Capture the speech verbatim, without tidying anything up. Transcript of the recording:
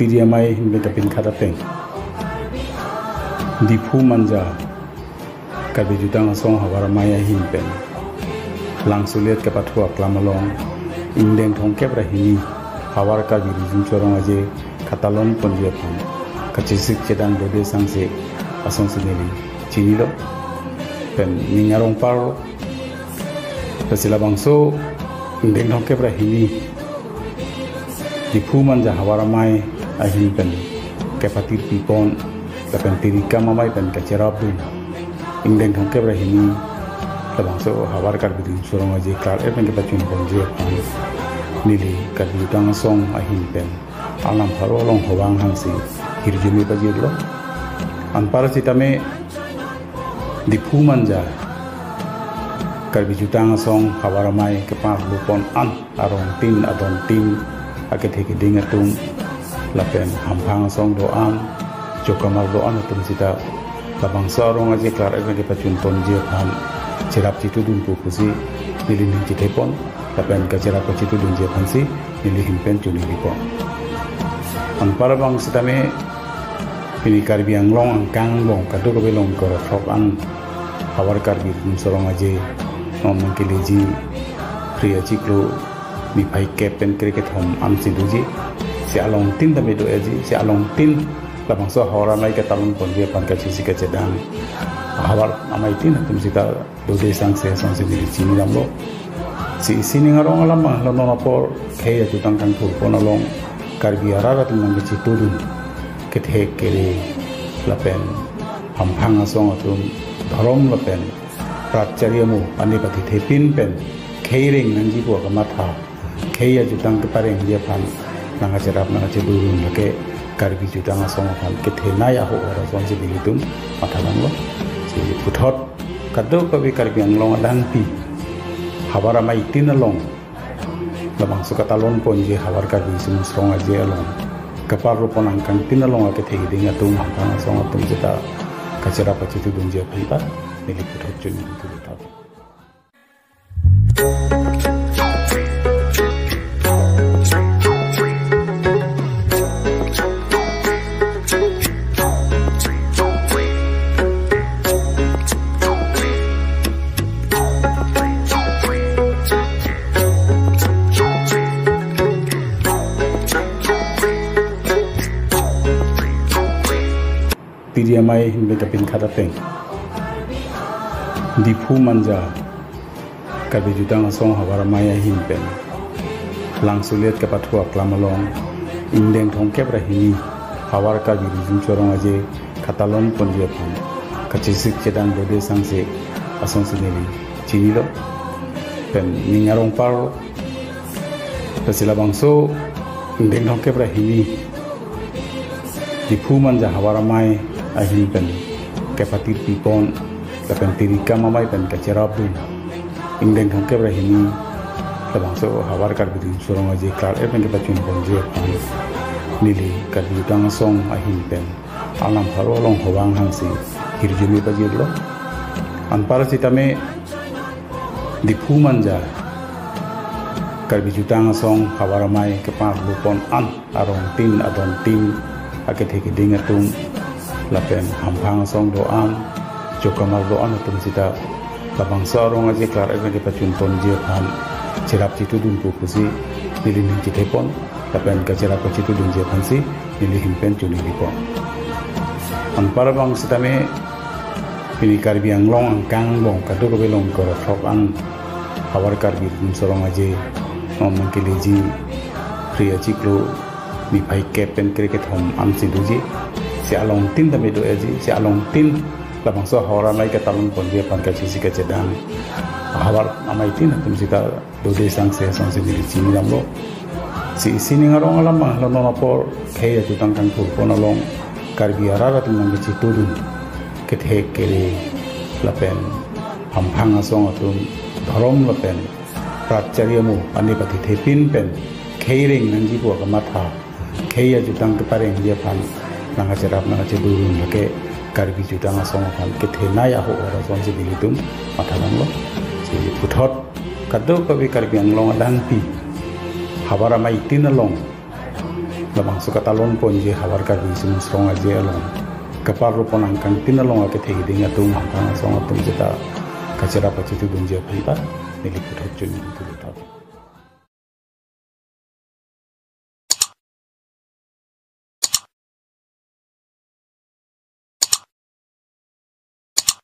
Piri amei ahin pen kapinkhat ateng, Diphu Manja Karbi Jutang Asong Havar Amei ahin pen Langsolet kepathu aklam along ingdeng thomkep ra hini Havar Karbi Rijum Chorong Aje katalon ponji aphan kachesik chedang dode sangse asonsi neli chinilo pen ning arong parlo. Lasi labangso ingdeng thomkep ra hini Diphu Manja Havar Amei ahin pen kepatir pipon lapen tirikam amei pen kacherapdun ingdeng thomkep ra hini labangso Havar Karbi Rijum Chorong Aje klar-et pen kepachun ponji aphan neli Karbi Jutang Asong ahin pen alam pharo along hovang hangsi hirjume pajirlo. Anpar sitame Diphu Manja Karbi Jutang Asong Havar Amei keparlo pon an arongtin adontin akethe keding atum lapen hamphang asong do-an, chokamar do-an atum sita labangso arong aje klar-et pen kepachun ponji aphan cherap chitudun pu pusi neli ning chethepon lapen kacherap kachitudunji aphansi neli ahin pen choningri pon. Anpar abang sitame pini Karbi Anglong angkang angbong kadokave along korothrok an Havar Karbi Rijum Chorong Aje non nangkeleji Phre achiklo niphai kep pen krekethom ansi doji. Si alongtin tame do-eji, si alongtin labangso Havar Amei katalon ponji aphan kachesik kachedang Havar ameitin atum sita dode sangse asonsi neli chini damlo. Si isi ning arong alam abang lo, non apor khei ajutang kangthur pon along Karbi arat atum nangkechitudun kethek kere lapen hamphang asong atum dhorom lapen prat chari amo ane pathithepin pen khei reng nangji pu akamatha, khei ajutang keparengji aphan nangkacherap nangkachedun lake Karbi Jutang Asong aphan kethenei ahok ahor asonsi nelitum matha damlo. Si puthot kadokave Karbi Anglong adangpi Havar ameitin along labangso katalon ponji Havar Karbi Rijum Chorong Aje along keparlo pon angkangtin along akethe keding atum hamphang asong atum sita kacherap kachitudunji aphan ta neli puthot choningri puthot. Piri amei ahin pen kapinkhat ateng, Diphu Manja Karbi Jutang Asong Havar Amei ahin pen Langsolet kepathu aklam along ingdeng thomkep ra hini Havar Karbi Rijum Chorong Aje katalon ponji aphan kachesik chedang dode sangse asonsi neli chinilo pen ning arong parlo. Lasi labangso ingdeng thomkep ra hini Diphu Manja Havar Amei ahin pen kepatir pipon lapen tirikam amei pen kacherapdun ingdeng thomkep ra hini labangso Havar Karbi Rijum Chorong Aje klar-et pen kepachun ponji aphan neli Karbi Jutang Asong ahin pen alam pharo along hovang hangsi hirjume pajirlo. Anpar sitame Diphu Manja Karbi Jutang Asong Havar Amei keparlo pon an arongtin adontin akethe keding atum lapen hamphang asong do-an, chokamar do-an atum sita labangso arong aje klar-et pen kepachun ponji aphan cherap chitudun pu pusi neli ning chethepon lapen kacherap kachitudunji aphansi neli ahin pen choningri pon. Anpar abang sitame pini Karbi Anglong angkang angbong kadokave along korothrok an Havar Karbi Rijum Chorong Aje non nangkeleji Phre achiklo niphai kep pen krekethom ansi doji. Si alongtin tame do-eji, si alongtin labangso Havar Amei katalon ponji aphan kachesik kachedang Havar ameitin atum sita dode sangse asonsi neli chini damlo. Si isi ning arong alam abang lo, non apor khei ajutang kangthur pon along Karbi arat atum nangkechitudun kethek kere lapen hamphang asong atum dhorom lapen prat chari amo ane pathithepin pen khei reng nangji pu akamatha, khei ajutang keparengji aphan nangkacherap nangkachedun lake Karbi Jutang Asong aphan kethenei ahok ahor asonsi nelitum matha damlo. Si puthot kadokave Karbi Anglong adangpi Havar ameitin along labangso katalon ponji havar Karbi Simsrong Aje along kaparlo pon angkangtin along akethe hiding atum, Hamphang asong atum seta kacherap pachethudunji aphan ta neli puthot chun tulo ta.